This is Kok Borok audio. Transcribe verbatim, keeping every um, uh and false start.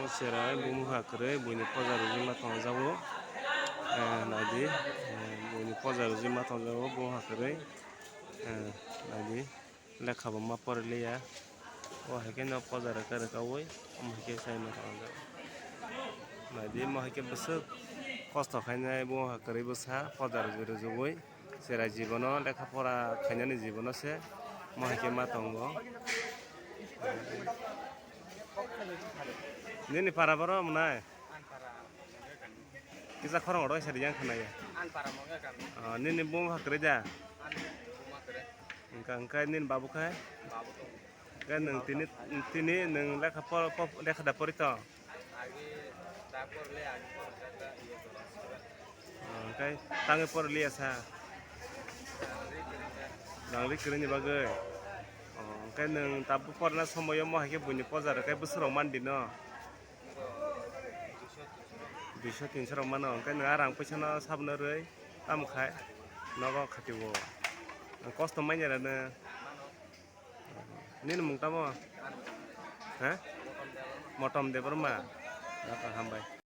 Cherai bumung ha kwrwi buini poja rwgwi ma tongjago. Eh, naidi, eh, buini poja rwgwi ma tongjago bumung ha kwrwi. Eh, naidi, lekha bo ma pori liya. O hai khe no poja rwkha rwkaui, omo hai khe sai ma tongjago. Naidi, omo hai khe bwswk kosto khainai bumung ha kwrwi bwsa poja rwgwi rwjagwi. Cherai jibono lekha pora khainani jibono se mo hai khe ma tongo. Nini para boro mwnai? Kisa khorang oro se yang khna ya. Ah, nini bung ha kwrwi da? Hwnkha hwnkhe nini babu khai? Khe nwng tini, tini nwng lekha por-, por-, lekha da pori tong? Agi da porle, agi por, da, da, iya, por. Ah, hwnkhe tangwi porliya sa? Rangri kwrwini bagwi. Oh, hwnkhe nwng tabuk porna somoio mo hai khe buini pojar khe bwswk rok man di no? Duiso tinso rok mano, hwnkhe nwng a rang puisa no sabno rwi tamo khai nogo khati o. Kosto manya rano. Nini mung tamo? Ha? Motom Debbarma. Hambai.